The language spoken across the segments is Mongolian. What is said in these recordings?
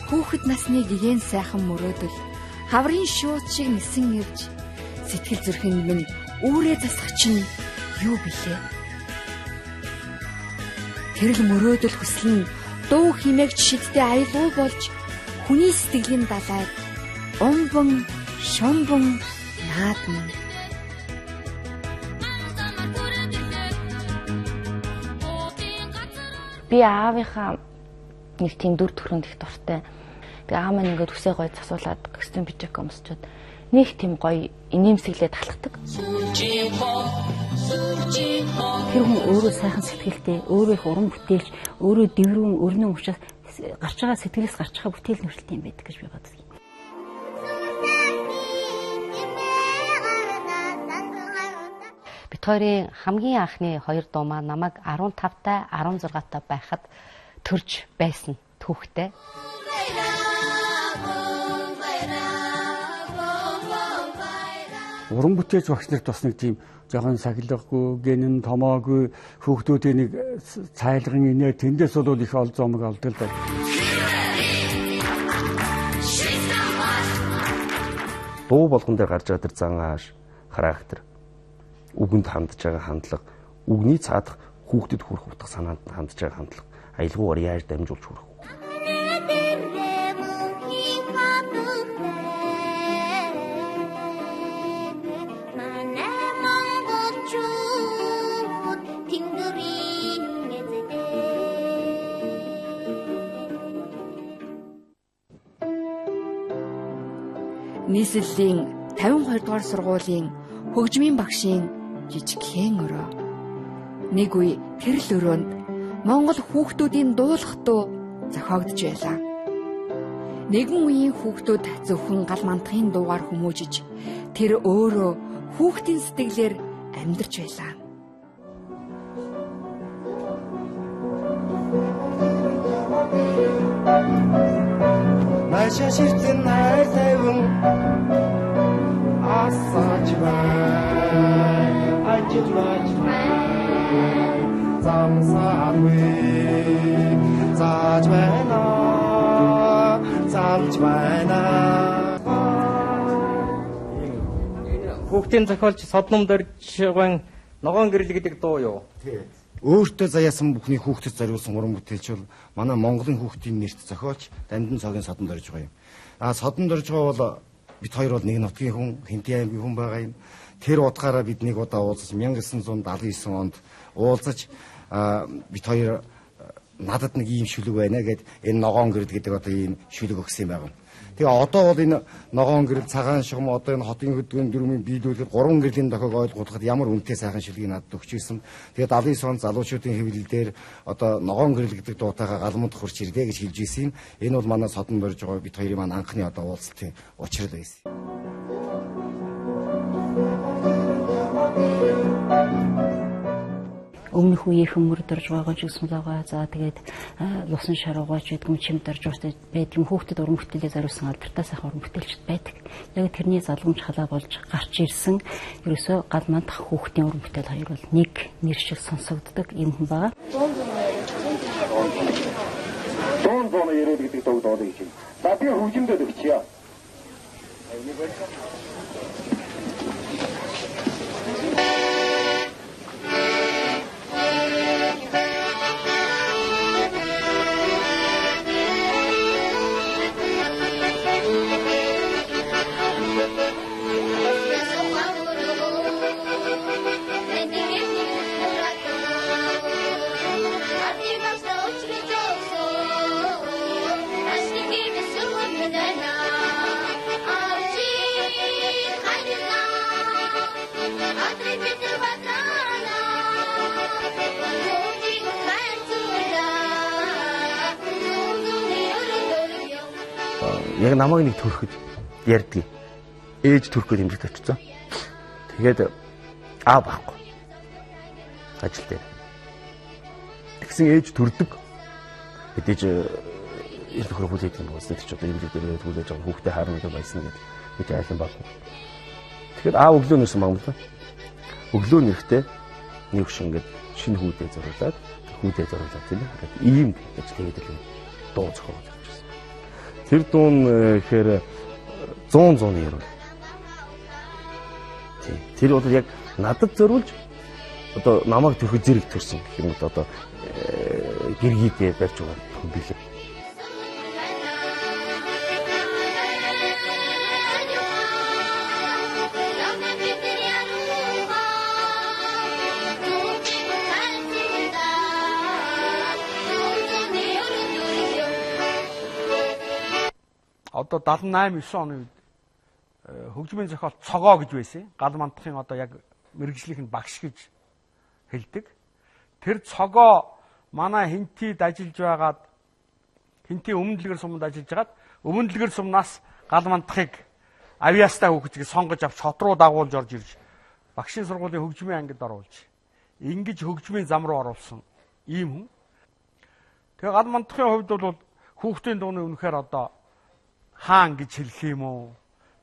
Хүүхэд насны гэгэн сайхан мөрөөдөл хаврын шууд шиг нисэн ирж сэтгэл зүрхэнд минь үүрээ засах чинь юу билээ? Тэр л мөрөөдөл хүсэл нь дуу химээгч шидтэй аялгау болж хүний сэтгэлийн далайд умбан шумбан наадна. Би аавынхаа нэг тийм дүр төрхөнд их дуртай. Тэгээ аав маань ингээд үсээ гоё засуулаад костюм пижак өмсчөөд нэг тийм гоё инээмсэглээд алхдаг. Тэр хүн өөрөө сайхан сэтгэлтэй, өөрөө их уран бүтээлч, өөрөө дэврүүн өрнөн учраас гарч байгаа сэтгэлээс гарч байгаа бүтээл нөхцөлтэй юм байдаг гэж би боддог. Бид хоёрын хамгийн анхны хоёр дуу маань намайг 15 та 16 та байхад төрж байсан түүхтэй. Уран бүтээлч багш нарт бас нэг тийм жоохон сахилгагүй, гэнэн томоогүй хүүхдүүдийн нэг цайлган инээ тэндээс бол их ол зомог олдог л байна. Дуу болгон дээр гарч байгаа тэр зан ааш, характер, үгэнд хандж байгаа хандлага, үгний цаадах хүүхдэд хүрэх утга санаанд хандж байгаа хандлага, аялгаугаар яаж дамжуулж хүрэх вэ? Нийслэлийн 52 дугаар сургуулийн хөгжмийн багшийн жижигхэн өрөө. Нэг үе тэр л өрөөнд Монгол хүүхдүүдийн дуулах дуу зохиогдож байлаа. Нэгэн үеийн хүүхдүүд зөвхөн гал мандахын дуугаар хүмүүжиж тэр өөрөө хүүхдийн сэтгэлээр амьдарч байлаа. Наша ширтэн хайр тайван асаач бай, ажиж бай, замсаагүй зааж байна, замж байна. Хүүхдийн зохиолч Содном Доржгон Ногоон гэрэл гэдэг дуу юу? Тий. Өөртөө заяасан бүхний хүүхдэд зориулсан уран бүтээлч бол манай Монголын хүүхдийн нэрт зохиолч Дамдин цогийн Содон Доржгоо юм. А Содон Доржгоо бол бид хоёр бол нэг нутгийн хүн, Хэнтийн аймгийн хүн байгаа юм. Тэр утгаараа бид нэг удаа уулзаж 1979 онд уулзаж бид хоёр надад нэг ийм шүлэг байна гэд энэ ногоон гэрэл гэдэг одоо ийм шүлэг өгсөн юм байна. Тэгээ одоо бол энэ ногоон гэрэл, цагаан шугам, одоо энэ хотын хөдгөн дөрмийн биелүүлэхэд гурван гэрлийн дохиог ойлгуулахад ямар үнэтэй сайхан шүлгийг надад өгч ирсэн. Тэгээ 79 он залуучуудын хэвлэл дээр одоо ногоон гэрэл гэдэг дуутайгаа галмууд хурч ирлээ гэж хэлж ирсэн юм. Энэ бол манай Содон Доржгоо бид хоёрын маань анхны одоо уулзалтын учрал байсан. Өмнөх үеийнхэн мөр доржгоогоо ч гэсэн байгаа. За тэгээд лусан шаруугаач гэдэг юм, чим доржгооч байдаг юм. Хүүхдэд уран бүтээлээ зориулсан алдартай сайхан уран бүтээлчд байдаг. Яг тэрний залгамж халаа болж гарч ирсэн ерөөсөө гал мандах хүүхдийн уран бүтээл хоёр бол нэг нэр шиг сонсогддог юм хүн байгаа. Дуун зооно яриад гэдэг дуу дуулах гэж байна. За би хөгжимдөд өгчье. Яг намайг нэг төрөхөд ярьдгийг. Ээж төрөхөд эмчилт очсон. Тэгээд аав байхгүй. Ажил дээр. Тэгсэн ээж төрдөг. Мэдээж эр нөхрөө хүлээдэг юм болсон. Тэр ч одоо эмчилт дээр хүлээж байгаа хүүхдээ харна гэж байсан гэдэг нэг айлан болно. Тэгэхээр аав өглөө нэрсэн баг юм л да. Өглөө нэрхтээ нэг шин ингээд шинэ хүүдээ зориулаад тийм ээ. Ингээд ийм гэж тэгээд л дуу зохиогоод ирчихсэн. Тэр дуун гэхээр 100 яруу. Тийм. Тэр бол яг надад зориулж одоо намайг төрхөд зэрэг төрсөн гэх юм уу, одоо гэргийдээ барьж байгаа хүн билээ. Одоо 78 9 оны үед хөгжмийн зохиол Цогоо гэж байсан. Гал мандахын одоо яг мэргэжлийнх нь багш гэж хэлдэг. Тэр Цогоо манай Хинтид ажиллаж байгаад, Хинтийн Өмнө дэлгэр суманд ажиллаж байгаад, Өмнө дэлгэр сумнаас гал мандахыг авиастай хүүхдийг сонгож авч хот руу дагуулж орж ирж багшийн сургуулийн хөгжмийн ангид оруулж ингэж хөгжмийн зам руу оруулсан ийм хүн. Тэгээ гал мандахын хувьд бол хүүхдийн дууны үнэхээр одоо хаан гэж хэлэх юм уу?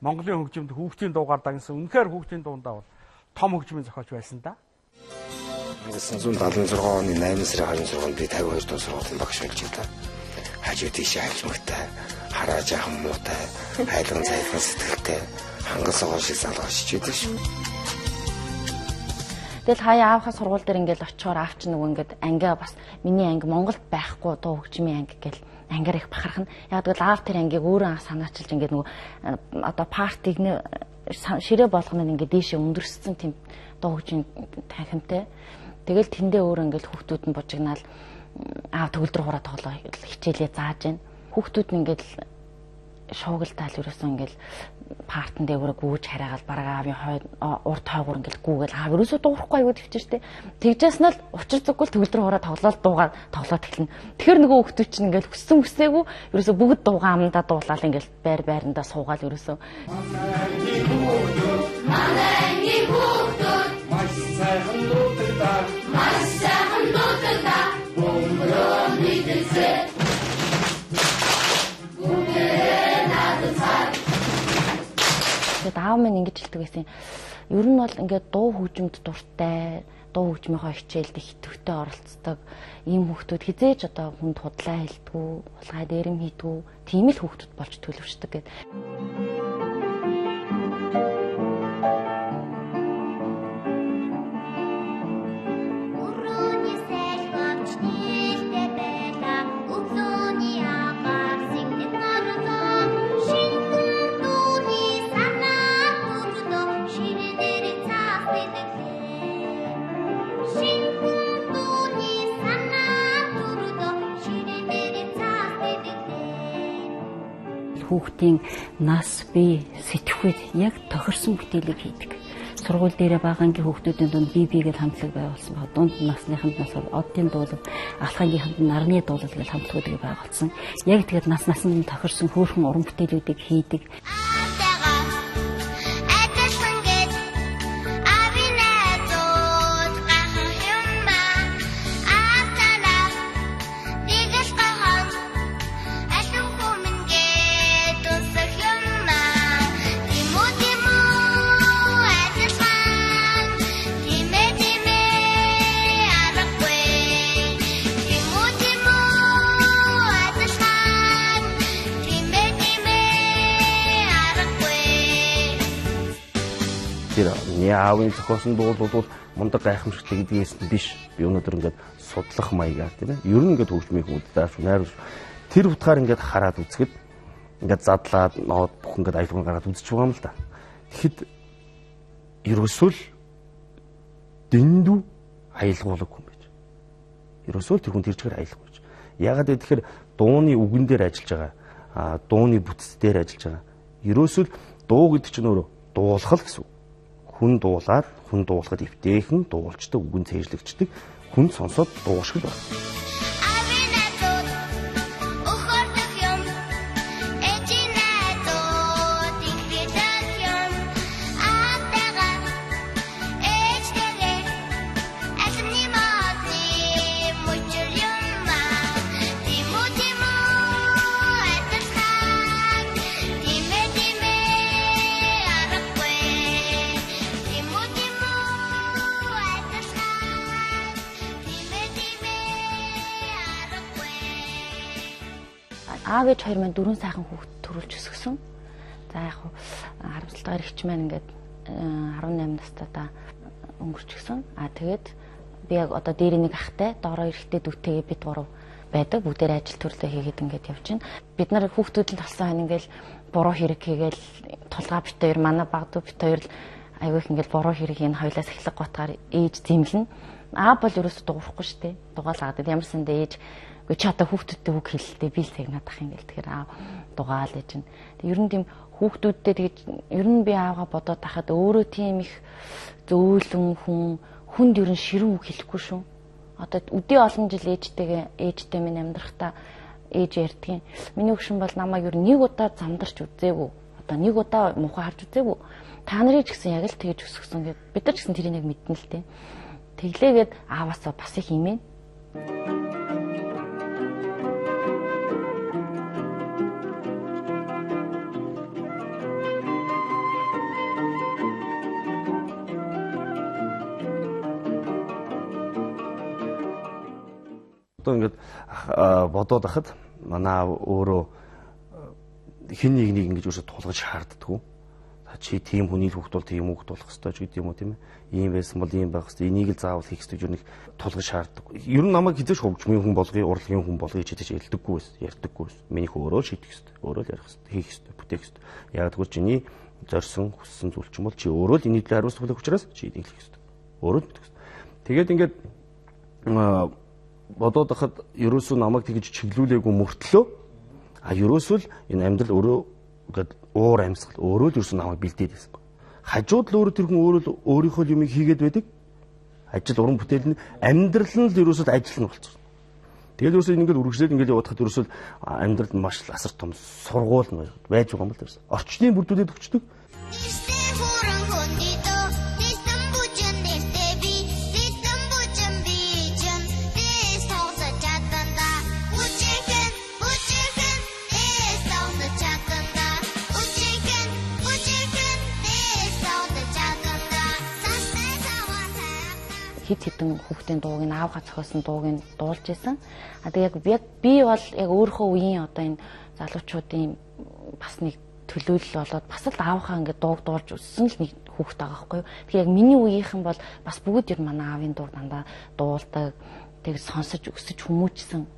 Монголын хөгжимд хүүхдийн дуугаар дагнасан, үнэхээр хүүхдийн дуундаа бол том хөгжмийн зохиолч байсан да. 1976 оны 8 сарын 26-нд би 52 дугаар сургуулийн багш болж байлаа. Хажуу тийшээ хальмагтай, хараа жаахан муутай, хайлган цайлган сэтгэлтэй, хангас огоо шиг залгаа шиж байдаг шүү. Тэгэл хаяа аавхаа сургууль дээр ингээл очихоор аав чинь нөгөө ингээд ангиа бас миний анги Монголд байхгүй дуу хөгжмийн анги гэл ангиар их бахархна. Яг тэгвэл аав тэр ангийг өөрөө санаачилж ингээд нөгөө одоо партиг ширээ болгоно ингээд дээшээ өндөрссөн тийм дуу хөгжмийн танхимтай. Тэгэл тэндээ өөр ингээд хүүхдүүд нь бужигнаал аав төгөлдөр хураа тоглоо хичээлээ зааж гин. Хүүхдүүд нь ингээд шуугилдаал ерөөсөн ингээд партн дээгүүр гүүж хараагаал бараг аавын хой урд хойгуур ингээд гүүгээл аав ерөөсөө дуурахгүй аюу төвчж штэ. Тэгжээс нь л учир зүггүй л төгөлдөр хураа тоглоол дуугаа тоглоод эхэлнэ. Тэгэхээр нөгөө хүүхдүүд чинь ингээд хүссэн хүсээгүй ерөөсөө бүгд дуугаа амандаа дуулаал ингээд байр байрандаа суугаал ерөөсөө. Манай хүүхдүүд маш сайхан дуудагдаа, маш сайхан дуудагдаа, бөмбөрөө мэдэлсэ. Тэгээд аав минь ингэж хэлдэг байсан. Ер нь бол ингээд дуу хөгжмөд дуртай, дуу хөгжмийнхөө хичээлд их идэвхтэй оролцдог ийм хүүхдүүд хизээж одоо хүнд худлаа хэлдэггүй, хулгай дээрэм хийдэггүй, тийм л хүүхдүүд болж төлөвшдөг гэд. Хүүхдийн нас бие сэтгхүйд яг тохирсон бүтээлийг хийдэг. Сургууль дээрээ бага ангийн хүүхдүүдийн дунд бие бие гэж хамтлаг байгуулсан баг. Дунд насныханд нас оддын дуулал, алх ангийнханд нарны дуулал гэж хамтлагуудыг байгуулсан. Яг тэгээд нас насанд тохирсон хөөрхөн уран бүтээлүүдийг хийдэг. Тэр миний аавын зохиосон дуул бол мундаг гайхамшигтай гэдгээс нь биш. Би өнөөдөр ингээд судлах маягаар тийм ээ. Ер нь ингээд хөгжмийн хүмүүдээ найруулж тэр утгаар ингээд хараад үзэхэд ингээд задлаад ноод бүх ингээд аялган гараад үзэж байгаа юм л да. Тэгэхэд ерөөсөө л дэндүү аялгуулаг хүн байж. Ерөөсөө л тэр хүн тэр чигээр аялгуулж байж. Яагаад гэвэл дууны үгэн дээр ажиллаж байгаа, дууны бүтц дээр ажиллаж байгаа. Ерөөсөө л дуу гэдэг чинь өөрөө дуулах л гэсэн үг. Хүн дуулаад, хүн дуулахад эвтэйхэн дуулчдаг, үгэн цээжлэгчдэг, хүн сонсоод дуушгал байна. Аав ээж хоёр маань 4 сайхан хүүхэд төрүүлж өсгсөн. За яг харамсалтайгаар эгч маань ингээд 18 настайдаа өнгөрчихсөн. А тэгээд би яг одоо дээр нэг ахтай, доороо эрэхтэй дүүтэйгээ бид гурав байдаг. Бүгдээр ажил төрлөө хийгээд ингээд явж байна. Бид нар хүүхдүүд нь толсон хань ингээд буруу хэрэг хийгээл тулгаа бит хоёр, манай баг дүү бит хоёр л айгүй их ингээд буруу хэрэг энэ хоёлаас эхлэх готгаар ээж зэмлэнэ. Аа бол ерөөсө дуурахгүй шүү дээ. Дугаал агаад ямар сандаа ээж үгүй чи одоо хүүхдүүдтэй үг хэлэлтэй би л цагнаад ах юм гэл тэгэхээр аа дугаал ээж нь. Ер нь тийм хүүхдүүдтэй тэгэж ер нь би аавгаа бодоод тахад өөрөө тийм их зөөлөн хүн хүнд ер нь ширүүн үг хэлэхгүй шүү. Одоо өдөө олон жил ээжтэй минь амьдрахдаа ээж ярьдгийн. Миний өгшин бол намайг ер нь нэг удаа замдарч үзээгүй. Одоо нэг удаа муухай харж үзээгүй. Та нарыг ч гэсэн яг л тэгэж өсгсөн гэд бид нар ч гэсэн тэрийг мэднэ л дээ. Тэглээгээд ааваасаа бас их имэн. Одоо ингээд бодоод ахад манай аав өөрөө хин нэг нэг ингэж өөрсө тулгаж шаарддаггүй. Чи тийм хүний л хүүхд бол тийм хүүхд болох ёстой ч гэдэг юм уу тийм ээ. Ийм байсан бол ийм байх ёстой. Энийг л заавал хийх ёстой гэж нэг тулгаж шаарддаг. Ер нь намайг хизээш хөгжмийн хүн болгоё, урлагийн хүн болгоё гэж хизээш хэлдэггүй байсан, ярьдаггүй байсан. Миний хөө өөрөө шийдэх ёстой, өөрөө л ярих ёстой, хийх ёстой, бүтээх ёстой. Яг тэгвэл чиний зорьсон, хүссэн зүйл ч юм бол чи өөрөө л энэний төлөө хариуцлага хүлээх учраас чи энийг л хийх ёстой. Өөрөө л бүтээх ёстой. Тэгээд ингээд бодоод байхад ерөөсөө намайг тэгж чиглүүлээгүй мөртлөө а ерөөсөө л энэ амьдрал өөрөө ингээд уур амьсгал өөрөө л ерөөсөө намайг бэлдээд байсан баг. Хажууд л өөрөө тэр хүн өөрөө л өөрийнхөө юмыг хийгээд байдаг. Ажил уран бүтээл нь амьдрал нь л ерөөсөө ажил нь болчихсон. Тэгээд ерөөсөө ингээд үргэлжлээд ингээд явахад ерөөсөө амьдрал маш асар том сургууль нь байж байгаа юм л ерөөсөө. Орчны бүрдүүлээд өгчдөг. Хэд хэдэн хүүхдийн дууг нь аавгаа зохиосон дууг нь дуулж исэн. А тэг яг би бол яг өөрийнхөө үеийн одоо энэ залуучуудын бас нэг төлөөлөл болоод бас л аавхаа ингээд дууг дуулж өссөн л нэг хүүхэд байгаа байхгүй юу. Тэгэхээр яг миний үеийнхэн бол бас бүгд ер манай аавын дууг дандаа дуулдаг. Тэг сонсож өсөж хүмүүжсэн. —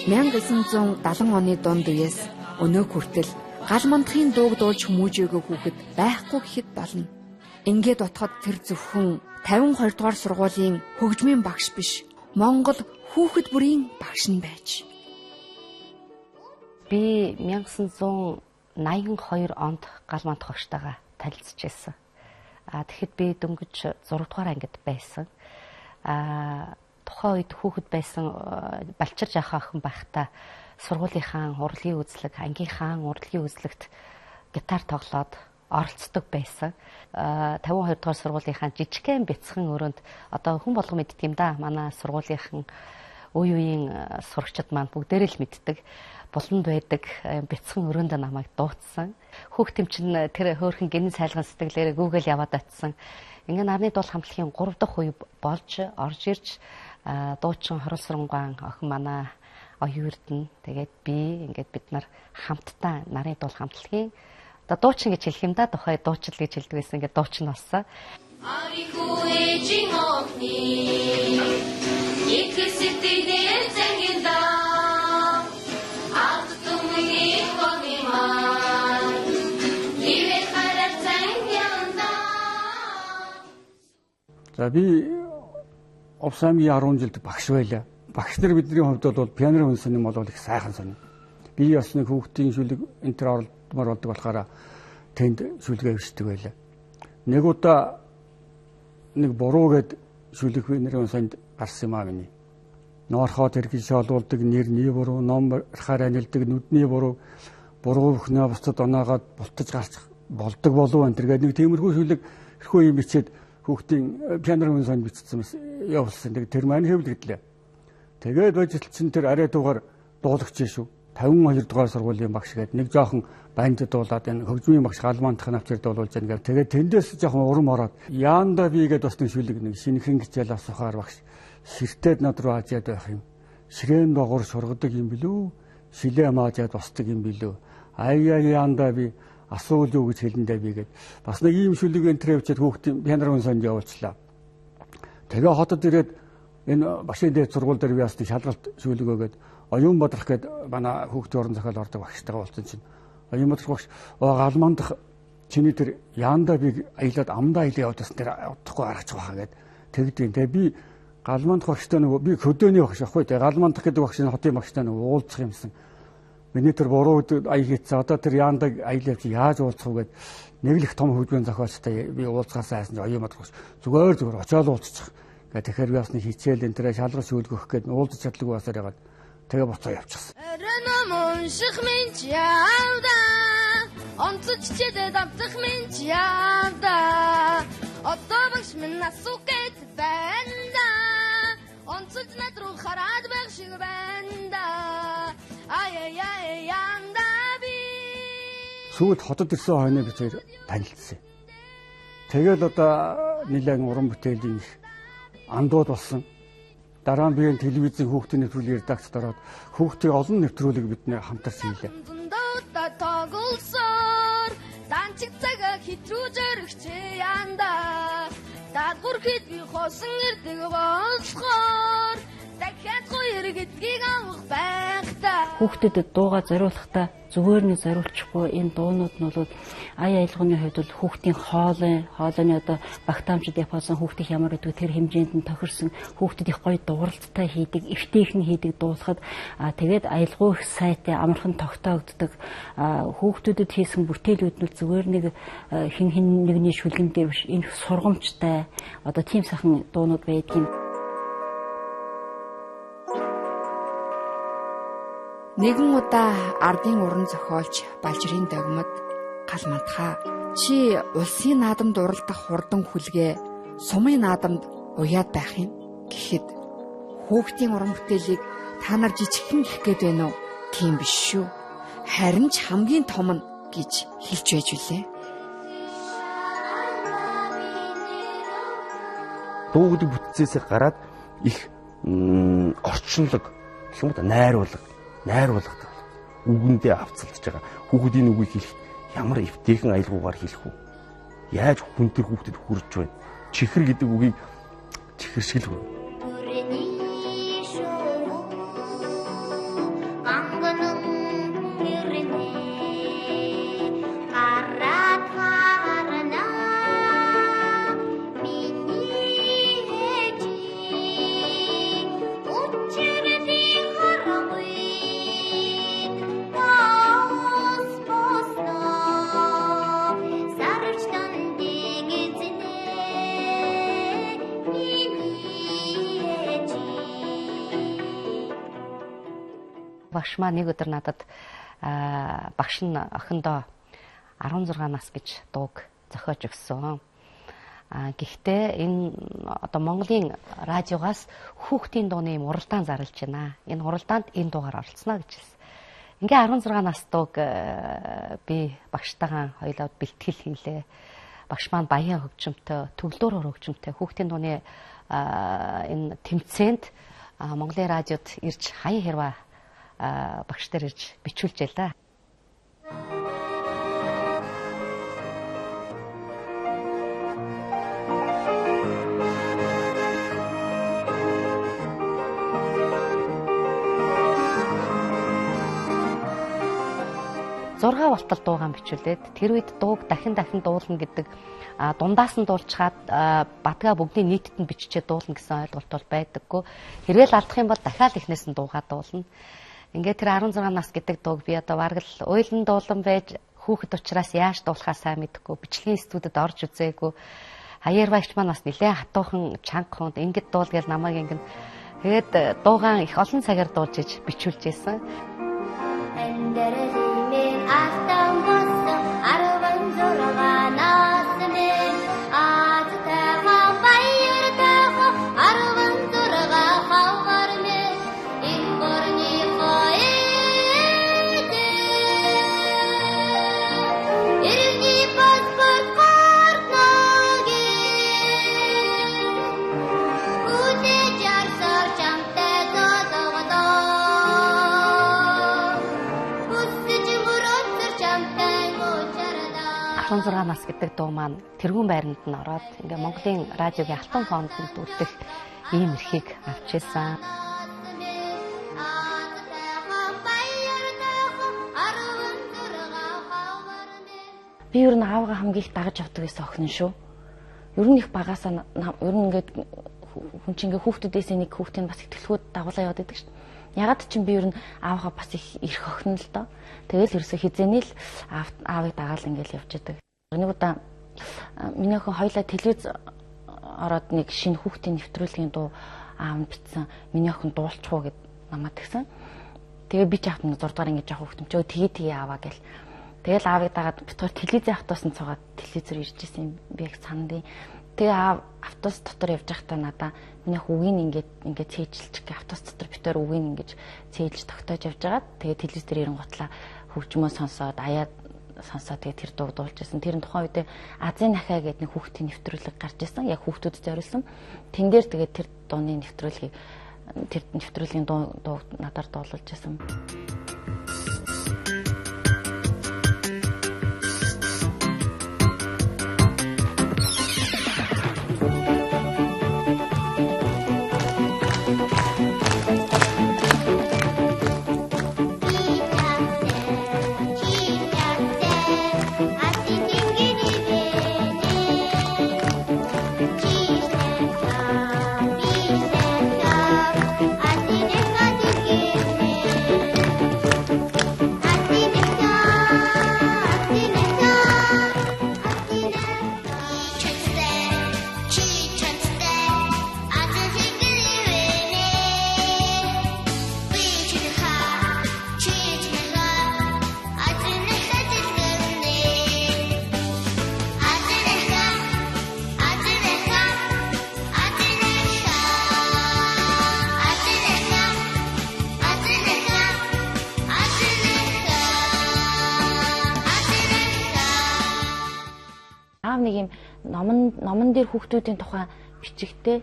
1970 оны дунд үеэс өнөөг хүртэл гал мандахын дууг дуулж хүмүүжээгөө хүүхэд байхгүй гэхэд болно. Ингээд утгад тэр зөвхөн 52 дугаар сургуулийн хөгжмийн багш биш, Монгол хүүхэд бүрийн багш нь байж. Би 1982 онд гал мандах багштайгаа танилцж байсан. А тэгэхэд би дөнгөж 6 дугаар ангид байсан. А тухайн үед хүүхэд байсан балчир жаахан охин байхдаа сургуулийнхаа урлагийн үзлэг, ангийнхаа урлагийн үзлэгт гитар тоглоод оролцдог байсан. 52 дугаар сургуулийнхаа жижигхэн бяцхан өрөөнд одоо хүн болгон мэддэг юм да. Манай сургуулийнхан үе үеийн сурагчид маань бүгдээрээ л мэддэг. Буланд байдаг бяцхан өрөөнд намайг дуудсан. Хүүхдийн чинь тэр хөөрхөн гинэн сайлган сэтгэлээрээ гүүгэл яваад очсон. Ингээ нарны дуул хамтлагийн 3 дахь үе болж орж ирж дуучин Хоролсрунгаан охин манай оюун эрдэнэ тэгээд би ингээд бид нар хамтдаа нарын дуул хамтлагийн одоо дуучин гэж хэлэх юм да тухай дуучил гэж хэлдэг байсан ингээд дуучин болсон. За би Увс аймгийн 10 жилд багш байлаа. Багш нар бидний хувьд бол пианер хүн сонин бол их сайхан сонин. Би бас нэг хүүхдийн шүлэг энэ төр оролдмоор болдог болохоор тэнд шүлгээ авчдаг байлаа. Нэг удаа нэг буруу гэд шүлэг пианерын сонд гарсан юм аа миний. Ноорхоо тэргэн шоолуулдаг нэрний буруу, ном барихаар анилдаг нүдний буруу, буруу бүхнээ бусдад оноогоод бултаж гарч болдог болов энэ төр гээд нэг тиймэрхүү шүлэг эрхүү юм бичээд хүүхдийн пианер хүн сонд бичсэн явуулсан. Тэр маань хэвлэгдлээ. Тэгээд божил чинь тэр арай дуугаар дуулагч шүү. 52 дугаар сургуулийн багш гээд нэг жоохон банд дуулаад энэ хөгжмийн багш Галмандах навчаар дуулуулж яана гэв. Тэгээд тэндээс жоохон урам ороод Яанда би гээд бас нэг шүлэг нэг шинэхэн хичээл асуухаар багш ширтээд над руу ажиад байх юм. Ширээн догор шургадаг юм билүү? Шилээ маажаад босдог юм билүү? Аяа яанда би асуул юу гэж хэлэндээ би гээд бас нэг ийм шүлэг энэ төр явчаад хүүхдийн пианорын сонд явуулчлаа. Тэгээ хотод ирээд энэ багшийн дээд сургууль дээр би бас нэг шалгалт шүлэг өгөөд Оюун Бадрах гээд манай хүүхдийн уран зохиол ордог багштайгаа уулзсан чинь Оюун Бадрах багш Галмандах чиний тэр яанда би аялаад амдаа аялаа явуулсан тэр удахгүй гаргачих байхаа гээд тэгдیں۔ Тэгээ би Галмандах багштай нөгөө би хөдөөний багш аахгүй. Тэгээ Галмандах гэдэг багш нь хотын багштай нөгөө уулзах юмсан. Миний тэр буруу аяг хийцээ. Одоо тэр яандаг аял явж яаж уулзах вэ гэд нэг л их том хөгжмийн зохиолчтой би уулзахаасаа айсан чинь Оюун Бадрах багш зүгээр зүгээр очиод уулзчих. Гэ тэгэхээр би бас нэг хичээл энэ тэрэ шалгалт шүүлгөх гээд уулзах чадлагүй басаар ягаад тэгээ буцаа явчихсан. Өрөөм унших минь ч явда. Онцож хичээлээ давтах минь ч явда. Одоо багш минь асуух гэж байна да. Онцож над руу хараад байх шиг байна да. Ай ай ай янда би. Сүүлд хотод ирсэн хойно би тэр танилцсан. Тэгэл одоо нэлээд уран бүтээлийн их андууд болсон. Дараа нь би энэ телевизийн хүүхдийн нэвтрүүлгийн редакцид ороод хүүхдийн олон нэвтрүүлэг бид нэр хамтарч хийлээ. Тоглосоор данчиг цагаа хэтрүүж өргөчээ янда. Даалгавар хэд би хосон ирдэг болохоор дахиад хоёр гэдгийг авах байх та. Хүүхдэд дууга зориулахдаа зүгээр нэг зориулчихгүй энэ дуунууд нь бол ая аялгауны хувьд бол хүүхдийн хоолойны одоо багтаамжид явуулсан хүүхдийн ямар гэдэг тэр хэмжээнд нь тохирсон хүүхдэд их гоё дууралттай хийдэг, эвтэйхэн хийдэг дуулахад тэгээд аялгау их сайтай амархан тогтоогддог. Хүүхдүүдэд хийсэн бүтээлүүд нь зүгээр нэг хин хин нэгний шүлгэн дээр биш, энэ сургамжтай одоо тийм сайхан дуунууд байдгийг. Нэгэн удаа ардын уран зохиолч Балжирын догмод Галмандхаа чи улсын наадамд уралдах хурдан хүлгээ сумын наадамд уяад байх юм гэхэд хүүхдийн уран бүтээлийг та нар жижигхэн гэх гээд байна уу? Тийм биш шүү. Харин ч хамгийн том нь гэж хэлж байж билээ. Дуу гэдэг бүтцээсээ гараад их орчинлог гэх юм уу найруулгадаг. Үгэндээ авцалдж байгаа. Хүүхдийн үгийг хэлэхэд ямар эвтэйхэн аялгаугаар хэлэх үү? Яаж хүн тэр хүүхдэд хүрж байна? Чихэр гэдэг үгийг чихэр шиг л хүрнэ. Багш маа нэг өдөр надад багш нь охиндоо 16 нас гэж дууг зохиож өгсөн. Гэхдээ энэ одоо Монголын радиогоос хүүхдийн дууны юм уралдаан зарлж байна. Энэ уралдаанд энэ дуугаар оролцсноо гэж хэлсэн. Ингээ 16 нас дууг би багштайгаа хоёулаа бэлтгэл хийлээ. Багш маань баян хөгжимтэй, төгөлдөр хөгжимтэй хүүхдийн дууны энэ тэмцээнд Монголын радиод ирж хаян хэрвээ багш дээр ирж бичүүлжээ л да. Зургаа болтол дуугаан бичүүлээд тэр үед дууг дахин дахин дуулна гэдэг дундаас нь дуулчхаад бадгаа бүгдний нийтэд нь биччихээ дуулна гэсэн ойлголт бол байдаггүй. Хэрвээ л алдах юм бол дахиад эхнээс нь дуугаа дуулна. Ингээд тэр 16 нас гэдэг дууг би одоо бараг л уйлан дуулан байж хүүхэд учраас яаж дуулахаа сайн мэдэхгүй, бичлэгийн студид орж үзээгүй. Хаяар багч маань бас нэлээд хатуухан чанга хүнд ингээд дуул гэж намайг ингэн тэгээд дуугаан их олон цагаар дуулж иж бичүүлж исэн. 16 нас гэдэг дуу маань тэргүүн байранд нь ороод ингээ Монголын радиогийн алтан фондод үлдэх ийм эрхийг авч ирсэн. Би ер нь аавгаа хамгийн их дагаж явдаг гэсэн охин шүү. Ер нь их багасаа ер нь ингээд хүн чинь ингээ хүүхдүүдээс нэг хүүхдийн бас ихтгэлгүүд дагуулаа яваад байдаг шүү. Ягаад ч юм би ер нь аавгаа бас их эрх охин л доо. Тэгэл ерөөсөө хизээний л аавыг дагаал ингээл явж байдаг. Нэг удаа миний охин хоёлаа телевиз ороод нэг шинэ хүүхдийн нэвтрүүлгийн дуу аав нь бичсэн. Миний охин дуулчих уу гэд намайг тэгсэн. Тэгээ би ч аавт 6 дугаар ингэ жоох хүүхдэмч өө тгий тгий ааваа гэл. Тэгэл аавыг дагаад бит хоёр телевизийн автобусанд суугаад телевизээр ирж исэн юм би яг сандын. Тэгээ аав автобус дотор явж байхдаа надаа миний үгийг ингээд ингээд цээжилчих гэ автобус дотор бит хоёр үгийг ингээд цээжилж тогтоож явж байгаад тэгээ телевиз дээр ирэн готлаа хөгжмөө сонсоод аяа сонсоод тэгээ тэр дуу дуулж исэн. Тэр нь тухайн үедээ Азийн нахаа гэдэг нэг хүүхдийн нэвтрүүлэг гарч исэн. Яг хүүхдүүдэд зориулсан. Тэн дээр тэгээ тэр дууны нэвтрүүлгийг тэр нэвтрүүлгийн дуу надаар дуулуулж исэн. Нэг юм номон дээр хүүхдүүдийн тухай бичигтэй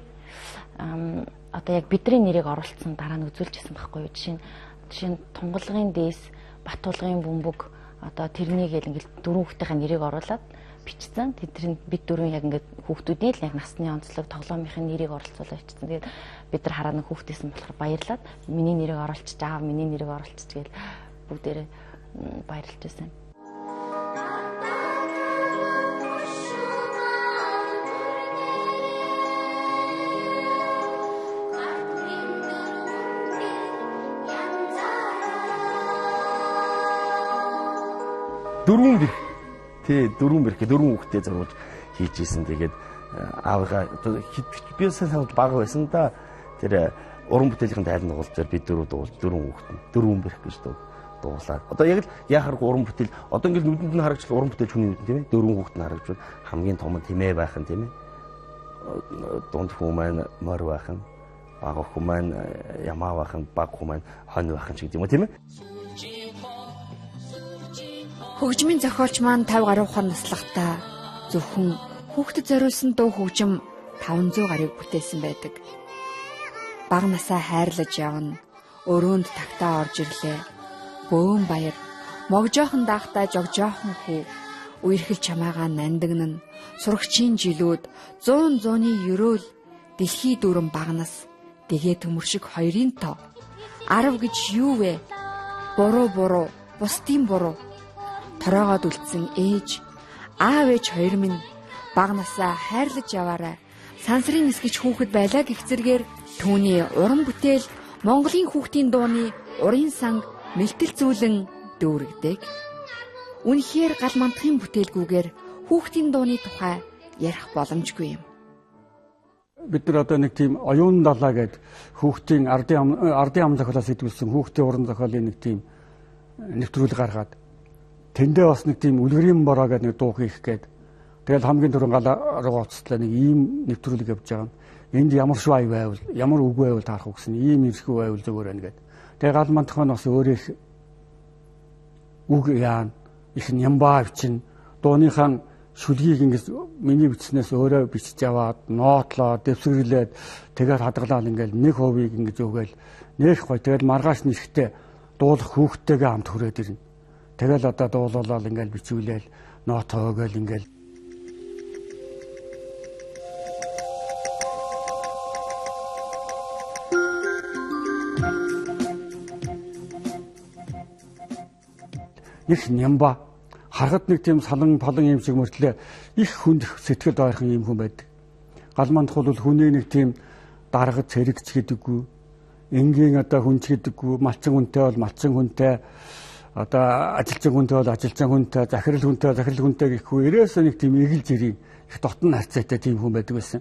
одоо яг бидний нэрийг оруулсан дараа нь үзүүлчихсэн байхгүй юу. Жишээ нь Тунгалгын дээс, Батулгын бөмбөг одоо тэрнийг л ингээл дөрвөн хүүхдийнхээ нэрийг оруулаад бичсэн. Тэдний бид дөрвөн яг ингээд хүүхдүүдийн л яг насны онцлог, тоглоомынхын нэрийг оролцуулаад бичсэн. Тэгээд бид нар хараа нэг хүүхдээсэн болохоор баярлаад миний нэрийг оруулчих, аав миний нэрийг оруулчих гээл бүгдээрээ баярлж байсан. Дөрвөн бэрх. Тий, дөрвөн бэрх, дөрвөн хүүхдээ зориулж хийж исэн. Тэгээд аавыгаа би сайн санаж бага байсан да. Тэр уран бүтээлийн тайлан дуулж бид дөрөв дуулж дөрвөн хүүхэд нь дөрвөн бэрх гэж дуулаад. Одоо яг л яхааргүй уран бүтээл одоо ингээл нүдэнд нь харагдчихлаа уран бүтээл хүний нүдэнд тийм ээ. Дөрвөн хүүхэд нь харагдвал хамгийн том нь тэмээ байх нь тийм ээ. Дунд хүн маань морь байх нь, бага хүн маань ямаа байх нь, бага хүн маань хонь байх нь ч гэдэг юм уу тийм ээ. Хөгжмийн зохиолч маань 50 гаруйхан наслахтаа зөвхөн хүүхдэд зориулсан дуу хөгжим 500 гаруйг бүтээсэн байдаг. Бага насаа хайрлаж явна, өрөөнд тагтаа орж ирлээ. Бөөн баяр, могжоохон даахтай жогжоохон хүү, үерхэл чамаагаа нандинан, сурагчийн жилүүд, 100 зууны ерөөл, дэлхий дүүрэн бага нас, дэгээ төмөр шиг хоёрын тоо. 10 гэж юу вэ? Буруу буруу, бусдын буруу. Тороогоод үлдсэн ээж, аав ээж хоёр минь бага насаа хайрлаж яваарай. Сансрын нисгэж хүүхэд байлаа гэх зэргээр түүний уран бүтээл Монголын хүүхдийн дууны урын санг мэлтэл зүүлэн дүүргдэг. Үнэхээр гал мандахын бүтээлгүйгээр хүүхдийн дууны тухай ярих боломжгүй юм. Бид нар одоо нэг тийм оюун далаа гээд хүүхдийн ардын ам зохиолоос сэтгүүлсэн хүүхдийн уран зохиолын нэг тийм нэвтрүүлэг гаргаад тэндээ бас нэг тийм үлгэрийн бороо гэдэг нэг дуу хийх гээд тэгэл хамгийн түрүүн гал руу уцтлаа нэг ийм нэвтрүүлэг явж байгаа юм. Энд ямар шүү ай байвал, ямар үг байвал таарах уу гэсэн ийм ирэх үү байвал зүгээр байна гээд. Тэгээ гал мандах нь бас өөрөө их үг яана, их нямбаа бичин дууныхаа шүлгийг ингэж миний бичснээс өөрөө бичиж аваад нотлоо, дэвсгэрлээд тэгээд хадгалаад ингээл нэг хувийг ингэж өгөөл нэх гой. Тэгэл маргааш нэхтэй дуулах хүүхдтэйгээ хамт хүрээд ирнэ. Тэгэл одоо дуулуулаад ингээл бичүүлээл Нотоо гэл ингээл их нямба харахад нэг тийм салан палан юм шиг мөртлөө их хүнд сэтгэл ойрхон юм хүн байдаг. Гал мандах бол хүний нэг тийм даргад цэрэгч гэдэггүй, энгийн одоо хүнч гэдэггүй, малчин хүнтэй бол малчин хүнтэй, одоо ажилчин хүнтэй бол ажилчин хүнтэй, захирал хүнтэй захирал хүнтэй гэхгүй ерөөсөө нэг тийм эгэл зэрийн их дотн харьцаатай тийм хүн байдаг байсан.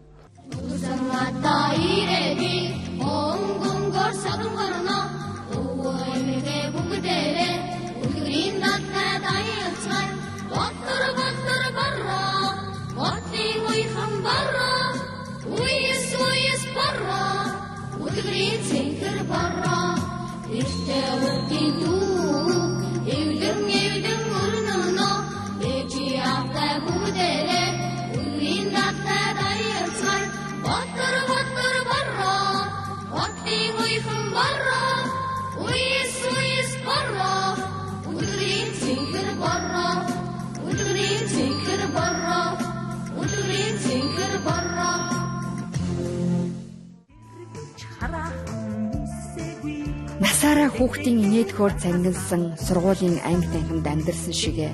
Насаараа хүүхдийн инээдхөөр цангилсан сургуулийн анги танхимд амьдарсан шигэ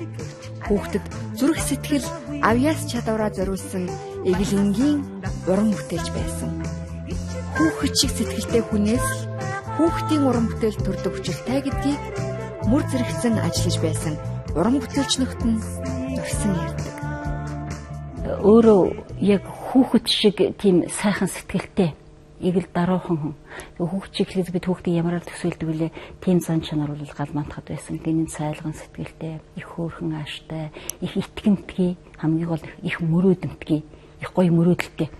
хүүхдэд зүрх сэтгэл авьяас чадвараа зориулсан эглэнгийн уран бүтээлч байсан. Хүүхэд шиг сэтгэлтэй хүнээс л хүүхдийн уран бүтээл төрдөг хүчилтэй гэдгийг мөр зэрэгцэн ажиллаж байсан уран бүтээлч нөхд нь дурсан ярьдаг. Өөрөө яг хүүхэд шиг тийм сайхан сэтгэлтэй эгэл даруухан хүн. Хүүхд чиглэлээс бид хүүхдийг ямар л төсөөлдөг вүлээ. Тийм зан чанар бол гал мандахад байсан. Гинэн цайлган сэтгэлтэй, их хөөрхөн ааштай, их итгэмтгий, хамгийн гол их мөрөөдөмтгий, их гоё мөрөөдөлтэй.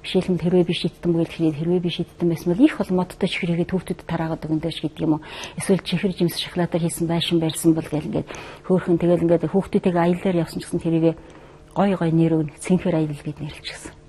Жишээлбэл хэрвээ би шийдтэн бүгээл хэрэг хэрвээ би шийдтэн байсан бол их бол модтой чихрийгээ хүүхдүүдэд тараагаад өгөн дэш гэдэг юм уу. Эсвэл чихэр жимс шоколадаар хийсэн байшин барьсан бол гэл ингээд хөөрхөн тэгэл ингээд хүүхдүүдтэйгээ аяллаар явсан ч гэсэн тэрийгээ гоё гоё нэр өгнө. Цэнхэр аялал гэд нэрлэчихсэн.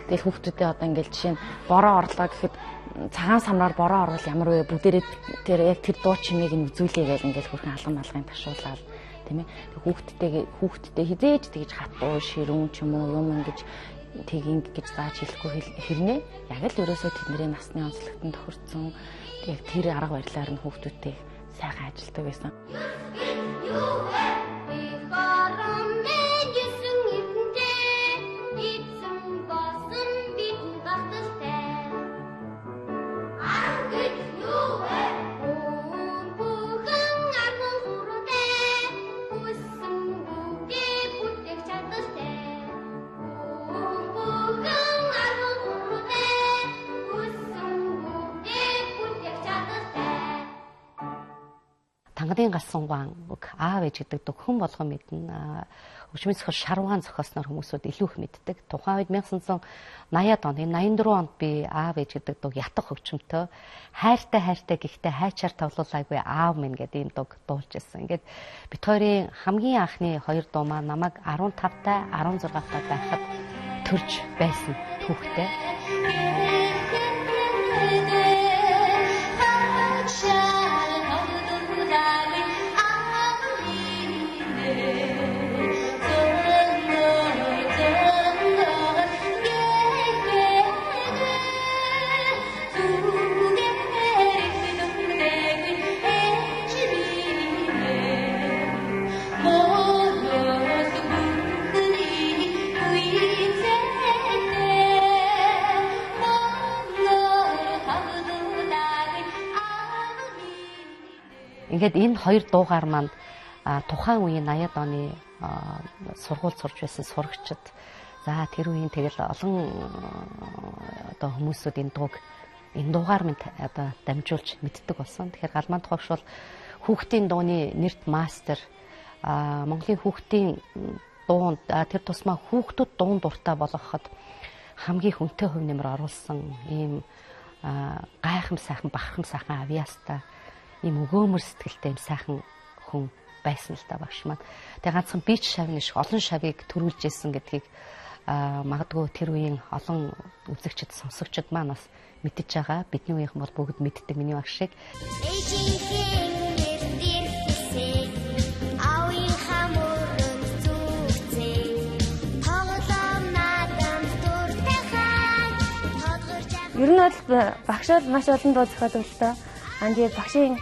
Тэгэл хүүхдүүдээ одоо ингээл жишээ нь бороо орлоо гэхэд цагаан самраар бороо орвол ямар вэ? Бүгдээрээ тэр яг тэр дуу чимээг нь үзүүлээ гээл ингээл хөрхэн алган малгын ташуулаад тийм ээ. Тэг хүүхдүүдтэй хизээж тэгж хатуу ширүүн ч юм уу юм ингэж тэг ингэ гэж зааж хэлэхгүй хэрнээ. Яг л ерөөсөө тэдний насны онцлогтон тохирцсон яг тэр арга барилаар нь хүүхдүүдтэй сайхан ажилтдаг байсан. Тангадын галсан гуан үг аав ээж гэдэг үг хүн болгон мэднэ. Хөгжмийн зохиол шарваан зохиосноор хүмүүсүүд илүү их мэддэг. Тухайн үед 1980-ад онд, энэ 84 онд би аав ээж гэдэг дуг ятгах хөгжмөнтэй хайртай хайртай гэхдээ хайчаар тоглуулаагүй аав минь гэдэг ийм дуг дуулж ирсэн. Ингээд бит хоёрын хамгийн анхны хоёр дуу маань намайг 15 та 16 та байхад төрж байсан түүхтэй. Ингээд энэ хоёр дуугаар маань тухайн үеийн 80-ад оны сургууль сурч байсан сурагчид за тэр үеийн тэгэл олон одоо хүмүүсүүд энэ дууг энэ дуугаар минь одоо дамжуулж мэддэг болсон. Тэгэхээр Галмандах багш бол хүүхдийн дууны нэрт мастер, Монголын хүүхдийн дуунд тэр тусмаа хүүхдүүд дуун дуртай болгоход хамгийн хүнтэй хувь нэмэр оруулсан ийм гайхам сайхан бахархам сайхан авьяастай ийм өгөөмөр сэтгэлтэй ийм сайхан хүн байсан л та багш маань. Тэгээ ганцхан би ч шавны шиг олон шавыг төрүүлж исэн гэдгийг магадгүй тэр үеийн олон үзэгчд сонсогчд маань бас мэдэж байгаа. Бидний үеийнхэн бол бүгд мэддэг миний багшийг. Ер нь бол багш бол маш олон дуу зохиодог л доо. Аа тэгээ багшийн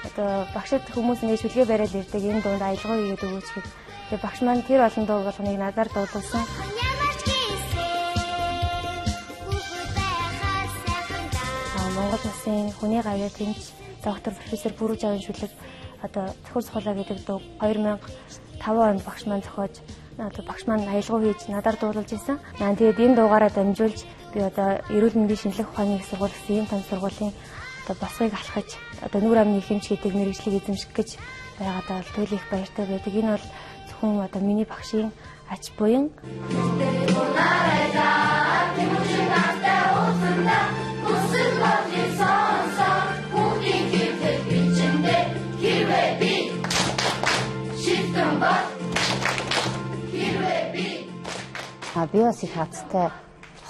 одоо багшид хүмүүс ингэ шүлгээ бариад ирдэг энэ дуунд аялгаа хийгээд өгөөч гэж. Тэгээ багш маань тэр олон дуу болгоныг надаар дуулуулсан. Монгол улсын хүний гавьяа тэмч доктор профессор Бүрүү Жавын шүлэг одоо Цохир цохолоо гэдэг дуу 2005 онд багш маань зохиож одоо багш маань аялгаа хийж надаар дуулуулж исэн. Аа тэгээд энэ дуугаараа дамжуулж би одоо эрүүл мэндийн шинжлэх ухааны их сургууль гэсэн ийм том сургуулийн одоо босгыг алхаж одоо нүүр амны хэмж гэдэг мэргэжлийг эзэмших гэж байгаадаа бол туйл их баяртай байдаг. Энэ бол зөвхөн одоо миний багшийн ач буян. Би бас их хацтай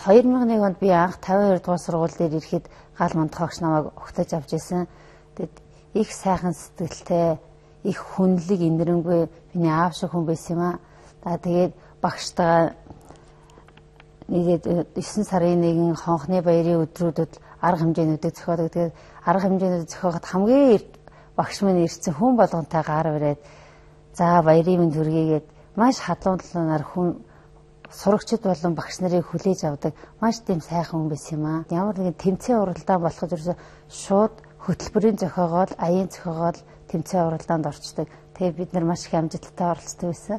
2001 онд би анх 52 дугаар сургууль дээр ирэхэд гал мандах багш намайг угтаж авч исэн. Тэгэд их сайхан сэтгэлтэй, их хүнлэг инэрэнгүй миний аав шиг хүн байсан юм аа. За тэгээд багштайгаа нэгээд 9 сарын 1 хонхны баярын өдрүүдэд арга хэмжээнүүдийг зохиодог. Тэгээд арга хэмжээнүүд зохиоход хамгийн эрт багш минь ирсэн хүн болгонтой гар бариад за баярын минь төргийгээд маш хадлуун талаар хүн сурагчид болон багш нарыг хүлээж авдаг маш тийм сайхан хүн байсан юм аа. Ямар нэгэн тэмцээн уралдаан болоход ерөөсөө шууд хөтөлбөрийн зохиогоол, аяын зохиогоол тэмцээн уралдаанд орчдөг. Тэгээ бид нар маш их амжилттай оролцдог байсан.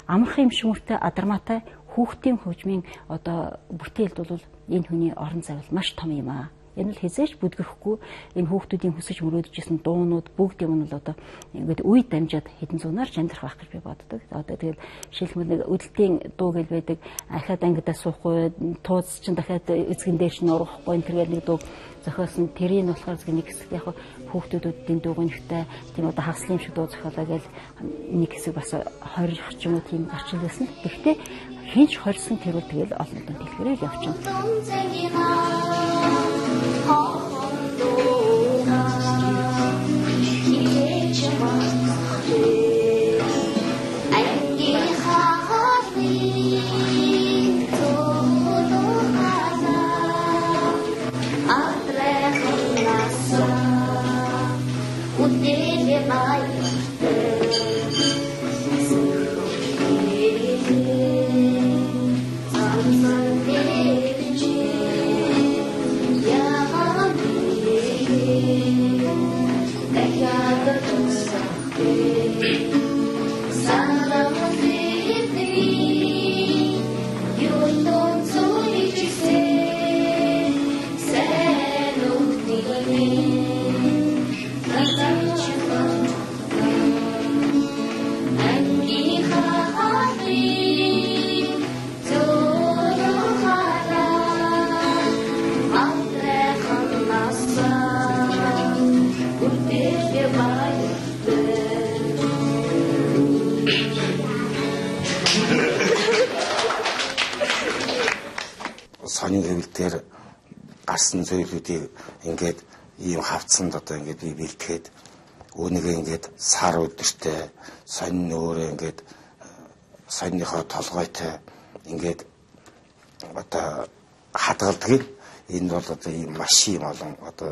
Амархан юм шүүмэртэй адармаатай хүүхдийн хөгжмийн одоо бүтээлд бол энэ хүний орон зай бол маш том юм аа. Энэ л хизээч бүдгэрхгүй энэ хүүхдүүдийн хүсэж мөрөөдөж исэн дуунууд бүгд юм нь бол одоо ингээд үе дамжаад хэдэн зуунаар ч амьдрах байх гэж би боддог. Одоо тэгэл жишээлбэл нэг өдөлтийн дуу гэл байдаг. Ахаад ангидаа суухгүй, тууз чинь дахиад эзгэн дээр чинь ургахгүй энэ төргээл нэг дуу зохиосон. Тэрийг нь болохоор нэг хэсэгт яг хүүхдүүдийн дууг нэгтэй тийм одоо хаслын юм шиг дуу зохиолоо гэл нэг хэсэг бас 20 ч юм уу тийм гарч ирсэн. Гэхдээ хинч хорьсон тэр бол тэгэл олон олон дэлгэрэл явчихна. хийсэн зүйлүүдийг ингээд ийм хавцсанд одоо ингээд би бэлтгэхэд үүнийгээ ингээд сар өдөртэй сонин өөрөө ингээд соньныхоо толгойтой ингээд одоо хадгалдаг. Энэ бол одоо ийм маш юм олон одоо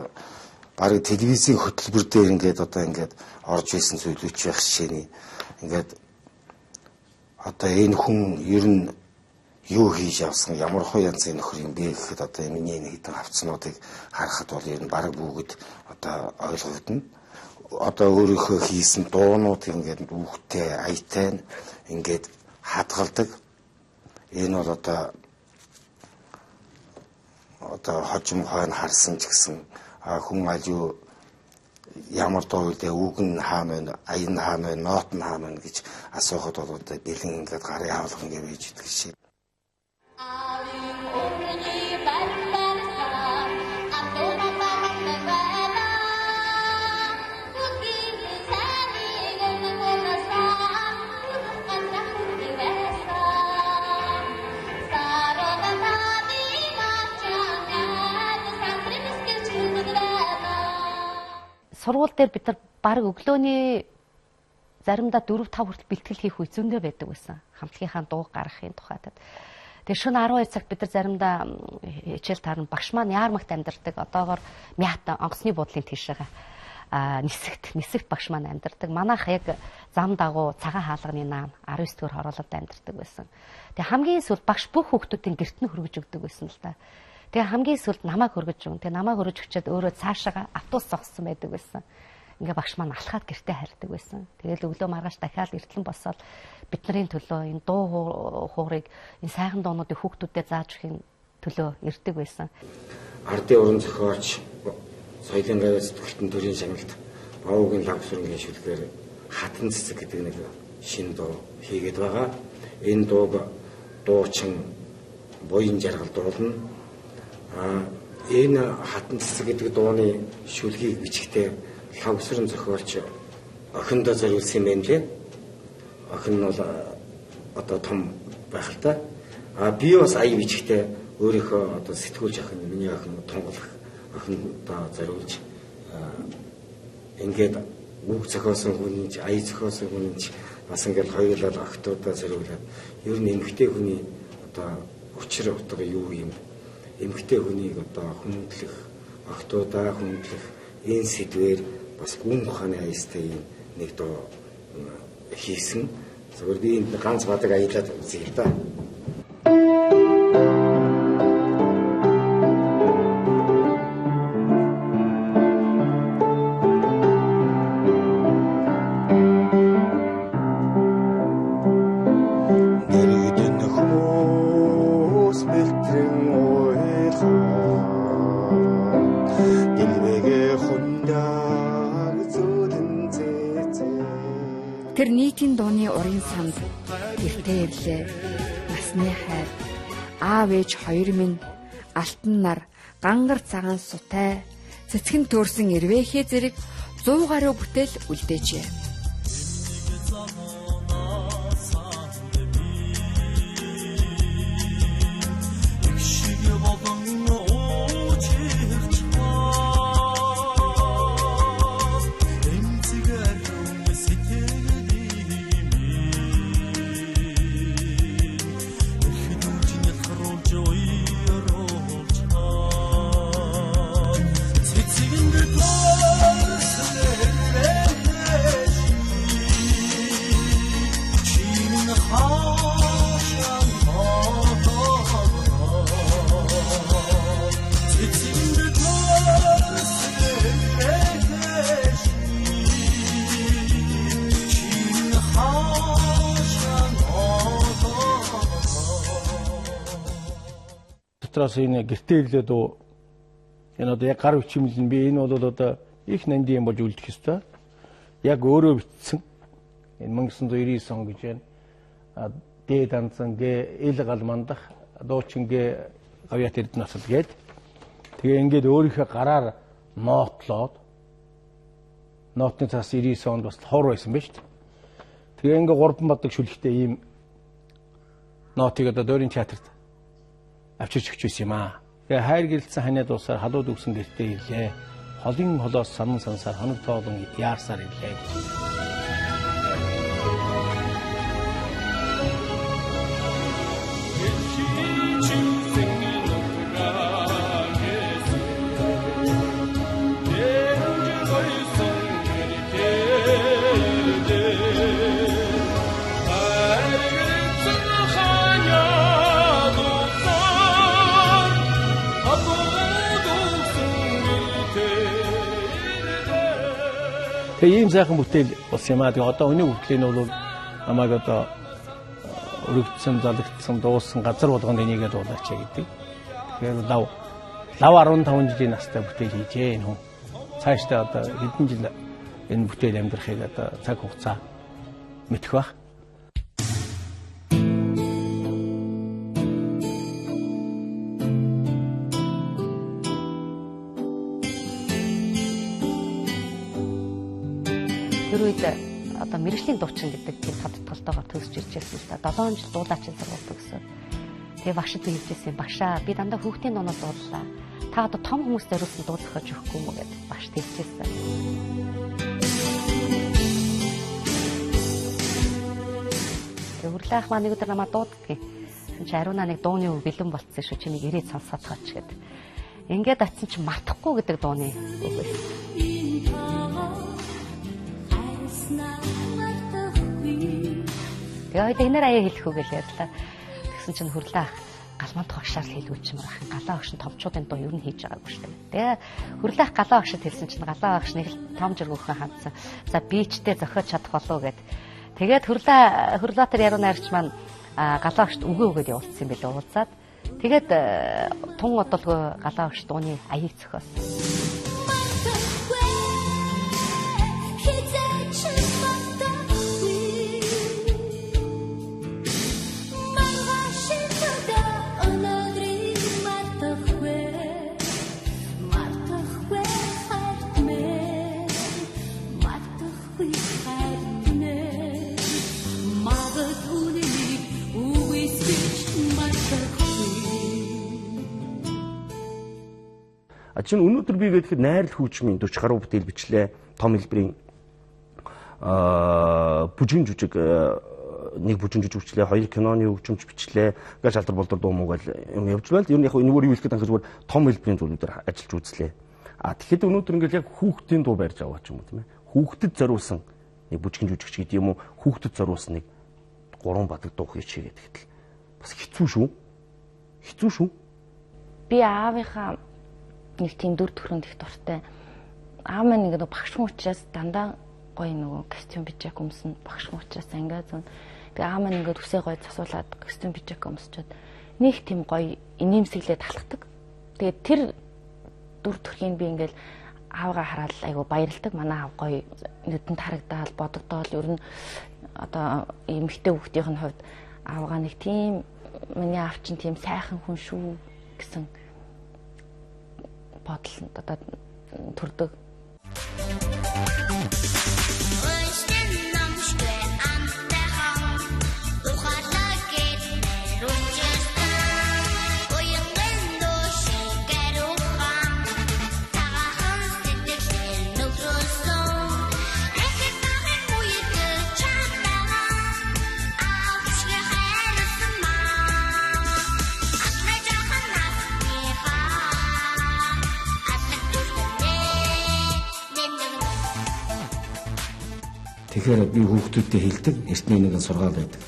бараг телевизийн хөтөлбөр дээр ингээд одоо ингээд орж исэн зүйлүүд ч байх жишээний ингээд одоо энэ хүн ер нь юу хийж авсан ямар хуу янзын нөхөр юм бэ гэхэд одоо миний энэ хэдэн хавцнуудыг харахад бол ер нь бараг бүгд одоо ойлгогдно. Одоо өөрийнхөө хийсэн дуунууд ингээд хүүхдээ аятай нь ингээд хадгалдаг. Энэ бол одоо хожим хойно харсан ч гэсэн хүн аль юу ямар дуу үлээ үг нь хаана байна, аян нь хаана байна, нот нь хаана байна гэж асуухад бол одоо бэлэн ингээд гарын хаалга ингээд байж идэг шээ. Сургууль дээр бид нар бараг өглөөний заримдаа 4 5 хүртэл бэлтгэл хийх үе зөндөө байдаг байсан. Хамтлагийнхаа дуу гаргахын тухайд. Тэгээ шөнө 12 цагт бид нар заримдаа хичээл таарна. Багш маань яармагт амьдардаг. Одоогор Мята онгоцны буудлын тийшээгээ нисэгт багш маань амьдардаг. Манайх яг зам дагуу цагаан хаалганы наан 19 дугаар хороололд амьдардаг байсан. Тэгээ хамгийн сүүлд багш бүх хүүхдүүдийн гэрт нь хөргөж өгдөг байсан л да. Тэгээ хамгийн сүүлд намайг хөргөж өгнө. Тэгээ намайг хөргөж өгчөөд өөрөө цаашаага автобус зогссон байдаг байсан. Ингээ багш маань алхаад гэртээ харьдаг байсан. Тэгэл өглөө маргааш дахиад эртлэн босоод бидний төлөө энэ дуу хуурыг энэ сайхан дуунуудыг хүүхдүүдэд зааж өгөхийн төлөө ирдэг байсан. Ардын уран зохиолч соёлын гавьяа зүтгэлтэн төрийн шагналт Бавуугийн лав сүрэнгийн шүлгээр Хатан цэцэг гэдэг нэг шинэ дуу хийгээд байгаа. Энэ дууг дуучин Буян жаргал дуулна. Энэ Хатан цэцэг гэдэг дууны шүлгийг бичгтээ лавсран зохиолч охиндоо зориулсан юм байна лээ. Охин нь бол одоо том байх л та. А би бас ая бичгтээ өөрийнхөө одоо сэтгүүлч охин, миний охин тунгалах охиндоо зориулж ингээд үг зохиосон хүн ч, ая зохиосон хүн ч бас ингээд хоёулаа охтуудаа зориулаад ер нь эмэгтэй хүний одоо учир утга юу юм, эмэгтэй хүнийг одоо хүндлэх, охтуудаа хүндлэх энэ сэдвээр бас гүн ухааны аястай юм нэг дуу хийсэн. Зөвхөн би энд ганц бадаг аялаад үзье л да. Тэр нийтийн дууны урын санд гэртээ ирлээ. Насны хайр, аав ээж хоёр минь, алтан нар, гангар цагаан сутай, цэцгэн төөрсөн эрвээхээ зэрэг 100 гаруй бүтээл үлдээжээ. Дотроос энэ гэртээ ирлээ дуу энэ одоо яг гар бичмэл нь би энэ бол одоо их нандин юм болж үлдэх ёстой. Яг өөрөө бичсэн энэ 1999 он гэж байна. Дээд анзан гэ ил гал мандах дуучин гэ гавьяат эрдэнэ асал гээд тэгээ ингээд өөрийнхөө гараар нотлоод нотны цаас 99 онд бас хор байсан ба шүү дээ. Тэгээ ингээд гурван бадаг шүлэгтэй ийм нотыг одоо дөрийн театрт авчирч өгч байсан юм аа. Тэгээ хайр гэрэлтсэн ханиад уусаар халууд өгсөн гэртээ ирлээ. Холын холоос санан сансаар хоног тоолон яарсаар ирлээ гэж. Тэгээ ийм сайхан бүтээл болсон юм аа. Тэгээ одоо өнөө хүртэл энэ бол намайг одоо өргөдсөн, залгдсан, дуусан газар болгонд энийгээ дуулаач гэдэг. Тэгэхээр лав 15 жилийн настай бүтээл хийжээ энэ хүн. Цаашдаа одоо хэдэн жил энэ бүтээл амьдрахыг одоо цаг хугацаа мэдэх байх. Тэр үед одоо мэргэжлийн дуучин гэдэг тийм тодтолтойгоор төгсөж ирж байсан л да. 7 жил дуулаачийн сургууль төгсөөд. Тэгээ багшид би хэлжсэн, багшаа би дандаа хүүхдийн дуунууд дууллаа. Та одоо том хүмүүс зориулсан дуу зохиож өгөхгүй юм уу гэд багш хэлжсэн. Тэгээ Хөрлөөх маань нэг өдөр намайг дууддгийг. Тэгсэн чи ариунаа нэг дууны үг бэлэн болцсон шүү. Чи нэг ирээд сонсоод тооч гэд. Ингээд очисон чи мартахгүй гэдэг дууны үг байсан. Тэгээ хоёул энээр аяа хэлэх үү гэж ярьлаа. Тэгсэн чинь Хөрлөөх галмандах багшаар л хэлүүлчмээр ах. Галаа багш нь томчуудын дуу ер нь хийж байгаагүй шүү дээ. Тэгээ Хөрлөөх галаа багшд хэлсэн чинь галаа багш нэг л том жиргөөхөн хандсан. За бичтэй зохиож чадах болов уу гэд. Тэгээд Хөрлөтөр яруу найрагч маань галаа багшд үгээ өгөөд явуулсан юм билээ уулзаад. Тэгээд тун одолгүй галаа багш дууны аяыг зохиосон. Чинь өнөөдөр би гэхэд найрал хөгжмийн 40 гаруй бүтээл бичлээ. Том хэлбэрийн бүжгэн жүжиг нэг бүжгэн жүжиг бичлээ, хоёр киноны хөгжимч бичлээ. Ингээл шалдар болдор дуу муу гэл юм явж байл. Ер нь яг энэгээр юу хэлэх гээд зүгээр том хэлбэрийн зүйлүүдээр ажиллаж үзлээ. А тэгэхэд өнөөдөр ингээл яг хүүхдийн дуу барьж аваа ч юм уу тийм ээ. Хүүхдэд зориулсан нэг бүжгэн жүжигч гэдэг юм уу, хүүхдэд зориулсан нэг 3 бадаг дуу хийчихье гэхэд л бас хэцүү шүү. Хэцүү шүү. Би аавынхаа нэг тийм дүр төрөнд их дуртай. Аав маань ингээд багш хүн учраас дандаа гоё нөгөө костюм пижак өмсөн. Багш хүн учраас ангиа зүүн. Тэгээ аав маань ингээд үсээ гоё засуулаад костюм пижак өмсчөөд нэг тийм гоё инээмсэглээд алхдаг. Тэгээд тэр дүр төрхийг би ингээд аавгаа хараад айгу баярлдаг. Манай аав гоё нүдэнд харагдаал, бодогдоол ер нь одоо эмэгтэй хүүхдийн хувьд аавгаа нэг тийм миний аав чинь тийм сайхан хүн шүү гэсэн бодол одоо төрдөг. Тэгэхээр би хүүхдүүдтэй хэлдэг, эртний нэгэн сургаал байдаг.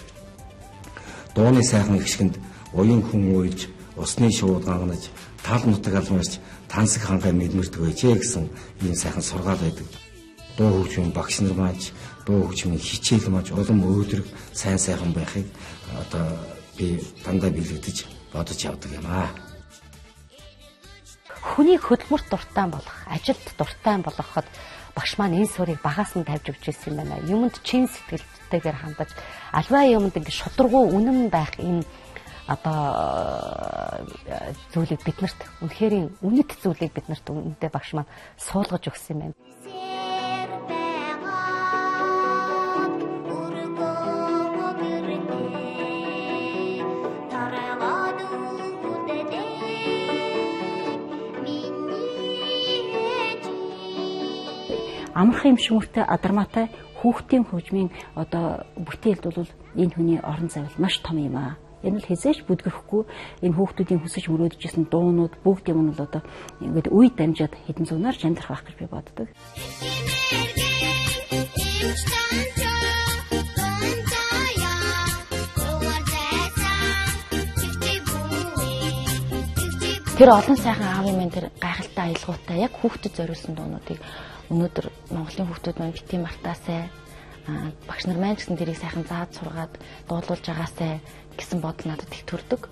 Дууны сайхан эгшгэнд уян хүн уйлж, усны шууд ганганаж, тал нутаг алмарч, тансаг хангай мэдмэрдэг байжээ гэсэн ийм сайхан сургаал байдаг. Дуу хөгжмийн багш нар мааж, дуу хөгжмийн хичээл мааж улам өөдрөг сайн сайхан байхыг одоо би дандаа бэлэгдэж бодож явдаг юм аа. Хүнийг хөдөлмөрт дуртай болох, ажилд дуртай болгоход багш маань энэ суурийг багаас нь тавьж өгч ирсэн юм байна. Юмд чин сэтгэлтэйгээр хандаж, альва юмд ингэ шударгуу үнэн байх энэ одоо зүйлийг биднэрт үнэхээр үнэт зүйлийг биднэрт үнэндээ багш маань суулгаж өгсөн юм байна. Амархан юм шүмэртэй адармаатай хүүхдийн хөгжмийн одоо бүтээлд бол энэ хүний орон зай бол маш том юм аа. Энэ л хизээч бүдгэрхгүй энэ хүүхдүүдийн хүсэж мөрөөдөж исэн дуунууд бүгд юм нь бол одоо ингээд үе дамжаад хэдэн зуунаар ч амьдрах байх гэж би боддог. Тэр олон сайхан аавын маань тэр гайхалтай аялгаутай яг хүүхдэд зориулсан дуунуудыг өнөөдөр Монголын хүүхдүүд маань бити мартаасай, багш нар маань ч гэсэн тэрийг сайхан зааж сургаад дуулуулж агаасай гэсэн бодол надад их төрдөг.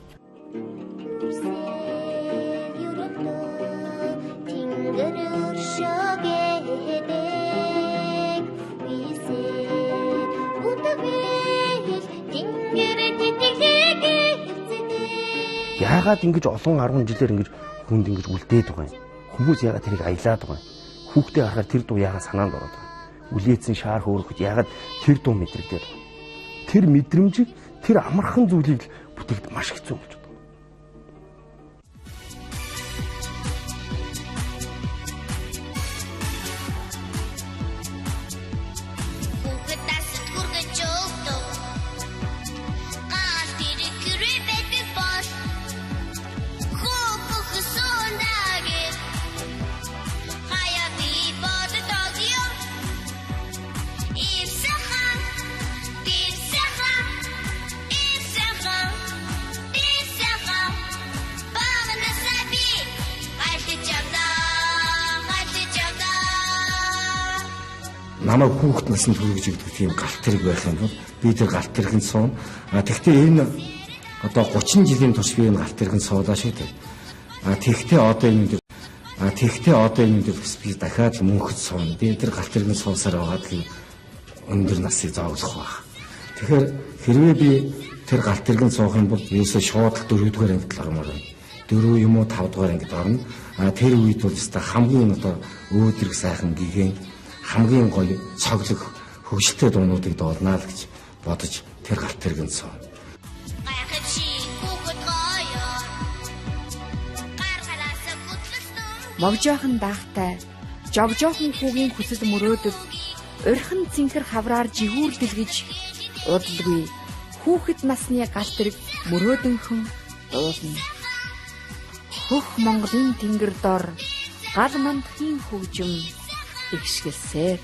Яагаад ингэж олон 10 жилээр ингэж хүнд ингэж үлдээд байгаа юм? Хүмүүс яагаад тэрийг аялаад байгаа юм? Хүүхдээ харахаар тэр дуу яагаад санаанд ороод байгаа юм? Үлээцэн шаар хөөрөхөд яагаад тэр дуу мэдрэгдээд байгаа юм? Тэр мэдрэмжийг, тэр амархан зүйлийг л бүтээхэд маш хэцүү болж байна. Намайг хүүхэд наснд хүргэж өгдөг тийм галт тэрэг байх юм бол би тэр галт тэргэнд сууна. А тэгвэл энэ одоо 30 жилийн турш би энэ галт тэргэнд суулаа шүү дээ. А тэгвэл одоо энэ дээр бас би дахиад мөнхөд сууна. Би тэр галт тэргэнд суусаар байгаа гэх өндөр насыг зовлох байх. Тэгэхээр хэрвээ би тэр галт тэргэнд суух юм бол ерөөсөө шууд л 4-р ангид л ормоор байна. 4 юм уу 5-р ангид орно. А тэр үед бол өстой хамгийн одоо өөдрөг сайхан гигэн хамгийн гоё цоглог хөгжилтэй дуунуудыг дуулнаа л гэж бодож тэр галт тэргэнд сууна. Могжоохон даахтай, жогжоохон хүүгийн хүсэл мөрөөдөл урхан цэнхэр хавраар жигүүрлэл гэж удалгүй хүүхэд насны галт тэрэг мөрөөдөнхөн дуулна. Хөх Монголын тэнгэр дор гал мандахын хөгжим эгшгэлсээр.